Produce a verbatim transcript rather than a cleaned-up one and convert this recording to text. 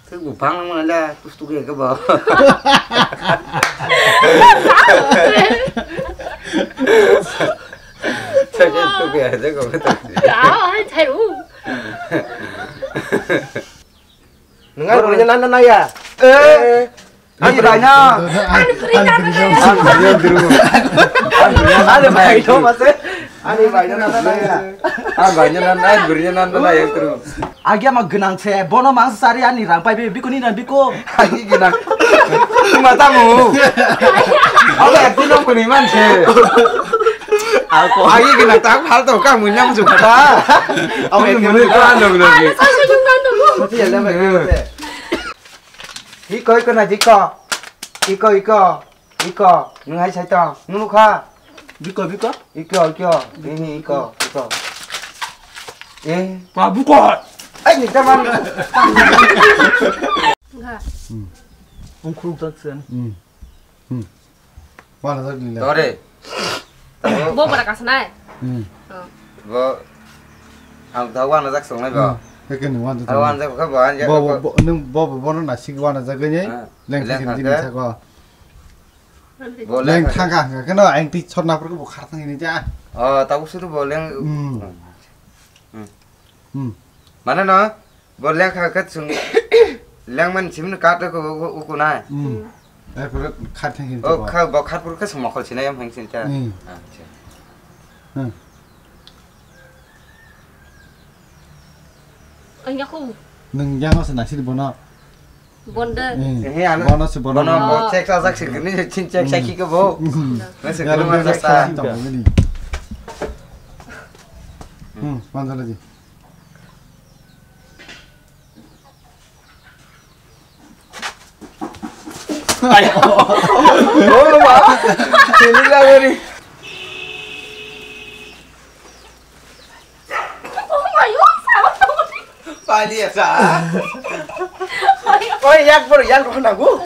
Thik buphang nang mano le, tus tuk ya ke bo. Thik tuk ya, thik tuk ya. Ya, hai thai u. Nang ai bwrwi nana naya. Eh. Ani bai no. Ani bwrwi nana naya. Ani bai no mase. Ani bai no nana naya. Ani bai no nana, ani bwrwi nana naya tru. Agya ma gwnang se, bono mang sari ani rang pai be, biko ni na biko. Ani gwnang. Tuma tamu. Abo ekdin no kuni man se. Ako. Ani gwnang tak phal to ka munyam jukata. Abo ekdin no ka ando gwnang. Ani sa sa jung kan to. Mati ya le mai. Iko, iko na, iko. Iko, iko. Iko, nwng hai sai tong. Nwng nukha. Biko, biko. Iko, iko. Ini, iko, iko. Eh. Pa buko. Ai, ni taman. Nga. Hmm. Ungkhrung tak sen. Hmm. Hmm. Wana tak ni. Tore. Bo bara kasnai. Hmm. Oh. Bo ang ta wana jak songnai bo. Hmm. Heke ni wana jak. Tawan jak kha bo an jak. Bo bo nung bo bo bono na sik wana jak ni. Ah. Leng thang sik ni thang sako. Bo leng thang ka ka no ang ti chot na por ko bo khar thang ni ja. Oh, ta usuru bo leng. Hmm. Hmm. Hmm. Mana no? Bo leng kha kha chung leng man chim ka to ko uku nai. Hmm. Ai por khar thang ni. Oh, kha bo khar por ka sum khol sinai am hang sin ta. Hmm. Acha. Hmm. Ang yaku. Nung yang asa nasi di bono. Bonde. Eh, eh, ano. Bono si bono. Bono, bo check sa sak sikini chin check sa ki ke bo. Hmm. Nasi ya, kiri mana sa. Tong ini. Hmm, mana lagi? Ay. Oh, ba. Sini lagi ni. Pani asa. Oi, yak bor, yak roh nago.